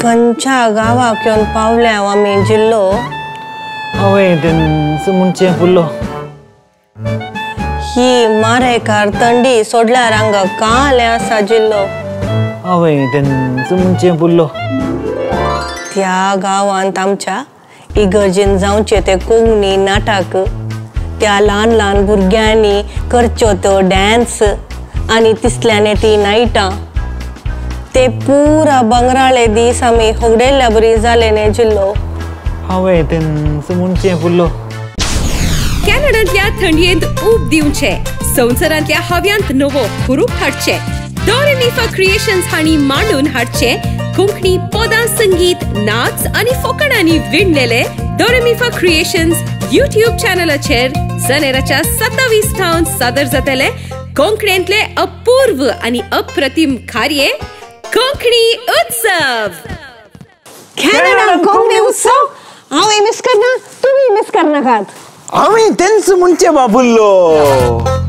खंयच्या गांवाक येवन पावले आमी जिल्लो. हांवें तेंच म्हणचें फुल्लो. ही मारेकार थंडी सोडल्यार हांगा कालें आसा जिल्लो. हांवें तेंच म्हणचें फुल्लो. त्या गांवांत आमच्या इगर्जेन जावचे ते कोंकणी नाटक, त्या ल्हान ल्हान भुरग्यांनी करच्यो त्यो डॅन्स आनी तिसल्याने ती नायटां, ते पुरा बंगराळे दीस आमी होगडेल्ल्या बरी जाले न्ही जिल्लो. हांवें तेंच म्हणचें फुल्लो. कॅनडांतल्या थंडयेंत ऊब दिवचे, संवसारांतल्या हव्यांत नवो हुरूप हाडचे, डोरेमिफा क्रिएशन्स हांणी मांडून हाडचे कोंकणी पदां, संगीत, नाच आनी फोकाणांनी विणलेले डोरेमिफा क्रिएशन्स यूट्यूब चॅनलाचेर जनेराच्या 27 थावन सादर जातले कोंकणींतले अपूर्व आनी अप्रतिम कार्य कोंकणी उत्सव. कॅनडा कोंकणी उत्सव हांवें मिस करना, तुमी मिस करनाकात. हांवें तेंच म्हणचें बाबुल्लो.